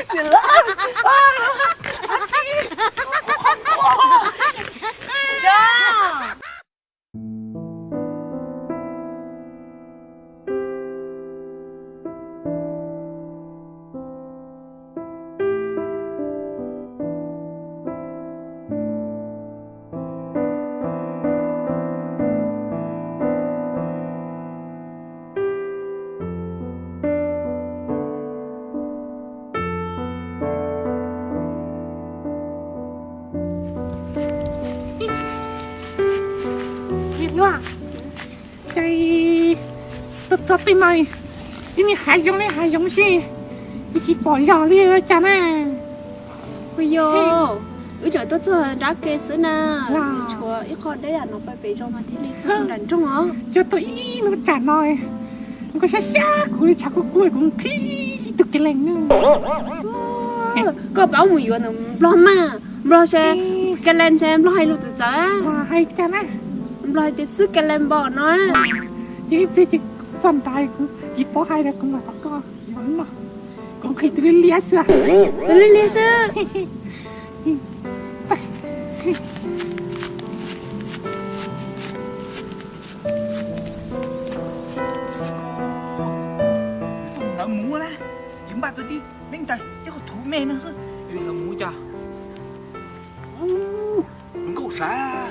Ces tuaj txog tej no, ib niag hav zoov li hav zoov xwb, tsis pom zos li cas na. Ua yog, wb tseem tuaj txog nrab ke xwb na, tshuav ib qho deb yam no pem zos mas thiaj li txog nram nroog os. Coj tuaj ib hnub tsam no, koj sab sab kuv li tshav kub kub kuv qhib ib tug kev lees na. Koj paub mus yuav ntawm nplog mas, nplog se, kev lees se nplog hais lus txawv txawv. Hais cas na? Nplog hais tias xwb kev lees npom no. Ces ib pliag ces txog nrad kuv tsis paub hais li kuv mam kom koj yuav no. Kuv nqhis tus liab liab xwb. Tus liab liab xwb. Lawv mus na, yus npaj tus tib neeb tais tib qhov thuv me no xwb, lawv mus cas. Ub, nws nkauj sav.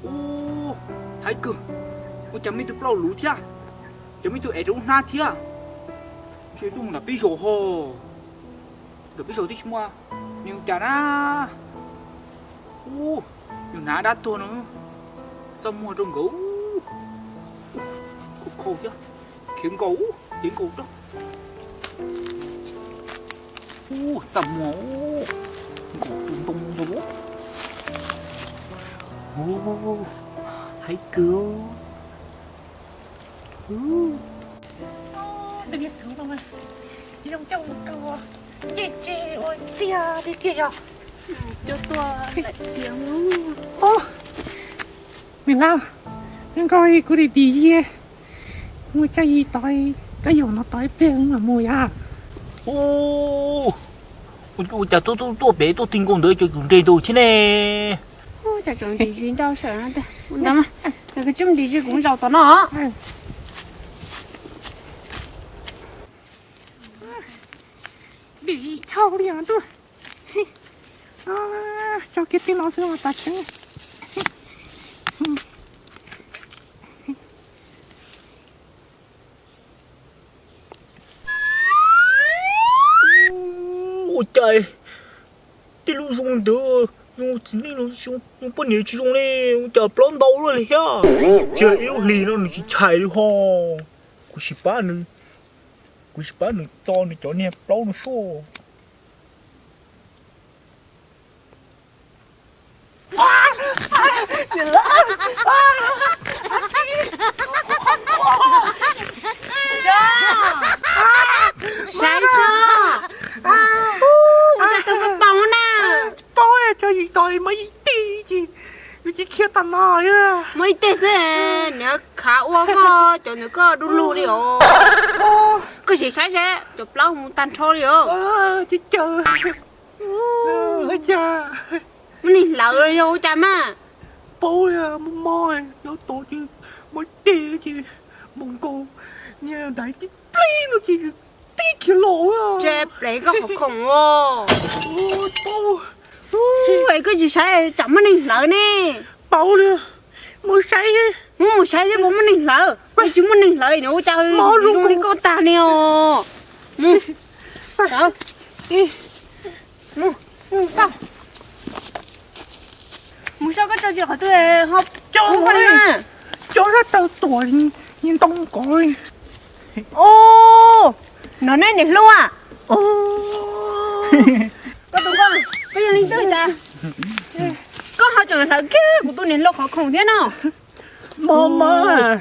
Ub, haib kawg, ua cas muaj ib tug plaub luv thiab, cas muaj ib tug ev rau lub hnab thiab. Ces tuaj mus nram peb zos ho, nram peb zos twb tsis muaj, nws ua cas na. Ub, yus hnav dab tuag no, txaj muag rau nkawd. Khau khau thiab, khiav nkaus, khiav nkaus rau. Ub, txaj muag, nkaus tus ntoo ntau. Ub, haib kawg. Tus niag thuv no zoo coj mus kaus, ntsej tseg ua ntxiag tiag tiag yog. Coj tuaj lam txiav. Nws na, nkauj kuv dim dim zis, mus tso zis tod, koj yaum no tod ib pliag mam mus yom. Ua cas tuaj tuaj pem tuaj ti nkaus ntawd cov tus nres ntawd thiab ne? Cas tseem dim zis ncauj sawm no ntag. Ntawd mas, koj tsis mus dim zis kuv zaum tom no. Dim dhau li os ntuj. Tso kiag tej no xwb mas tas tseeb. Ua cas tej lub zoo ntawd, zoo txiv neej no zoo, zoo poj niam tsis zoo li, ua cas plaub ntau luaj li thiab. Ces ib lub hlis no nws tsis chais li ho. Kuv sim pab nws, kuv sim pab nws txo nws cov niag plaub no soj. Saib seb, ua cas tau paub na. Paub tso zis tod mas ib teg ces, nws tsis khiav tas no. Muaj ib teg xwb, niag khav ua koj cov ntawd koj du lug li os. Koj sim saib seb cov plaub mus tag nrho li os. Muaj neeg hlawv yog ua cas mas. Paub li, mob mob, nyob tod ces muaj ib teg ces mus nkaus niag daiv tib pliag no ces tib khiav los. Tse plev koj qhov khoom os. Paub. Es koj tsis saib tsam muaj neeg hlawv ne. Paub li, mus saib. Mus mus saib seb puas muaj neeg hlawv. Yog tsis muaj neeg hlawv no ua cas zoo li koj tag li os. Mus, mus, mus, mus saib koj tso tsis qhov twg ho. Cov sab taw tuam ntoo kov li. Os, no neb niam hlub a. Koj tus koj, koj yog leej twg cas koj ho tseem hlawv kiag kuv tus niam hluas qhov khoom thiab no? Mob mob,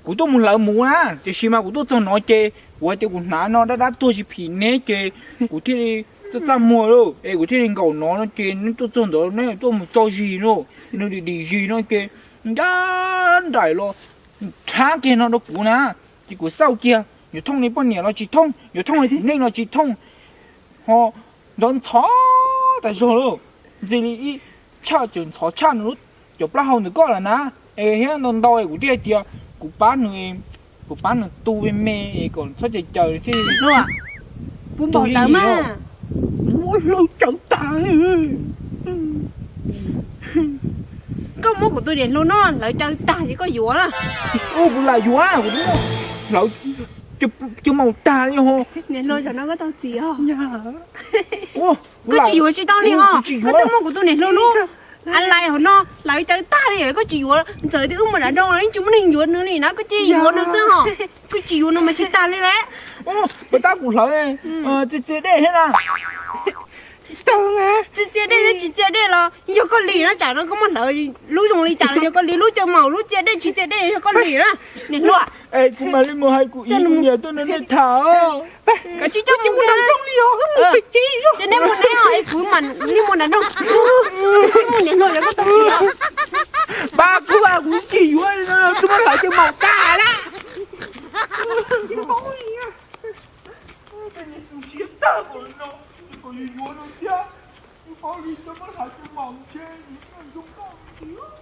kuv tuaj mus hlawv mus na, tiam sis mas kuv tuaj txog no ces kuv hais tias kuv hnav no dab dab tuag tsis phim neb ces kuv thiaj li txaj txaj muag lauj, es kuv thiaj li nkaum no no ces neb tuaj txog ntawd neb tuaj mus tso zis no, nws dim dim zis no ces ncaj nraim los rhab kiag no rau kuv na, ces kuv xauj kiag yuav thooj li poj niam los tsis thooj, yuav thooj li txiv neej los tsis thooj, ho ntxhov ntxhov tas zog lauj. Ntxim li ib tshaj tseem ntxhov tshaj nws lub cov plaub hau ntawm koj lawm na. Es thiab ntau ntau es kuv thiaj hais tias kuv pab nws, kuv pab nws tu me me es kom txhob caws caws thiaj li ua hlawv tawv mas. Ua hlawv tawv tag. Koj muab kuv tus niam hluas no hlawv tawv tag ces koj yuav na. Kuv lam yuav, kuv twb muab hlawv cov maum tag li ho. Niam hluas, zaum no koj tau txiv os. Koj tsis yuav tsis tau li ho. Koj twb muab kuv tus niam hluas lub a lais hauv no hlawv tawv tag li, koj tsis yuav. Txawm tias wb mus nram nroog los yeej tsis muaj neeg yuav nws li na, koj cia yuav nws xwb ho. Koj tsis yuav nws mas tsis tas li lawm. Puas tab kuv hlawv txias txias dej thiab na? Txias txias dej thiab tsis txias dej los yog koj li na, tsam no koj muab hlawv lub zoo li cas los yog koj li, lub cov maum lub txias dej tsis txias dej yog koj li na, niam hluas. Es kuv mam li mus hais kuv ib niam tuaj nrog nej tham. Koj tsis coj mus nram nroog li os, ces nej mus nej os, es kuv mam li mus nram nroog. Niam hluas, yog koj tau txiv os. Pab kuv, kuv tsis yuav li no, twb muab hlawv cov maum tag lawm. Siab tag npaum li no, kom yuav yuav no thiab, tsis paub li coj muab hlawv cov maum ntshe zoo nkauj tiag.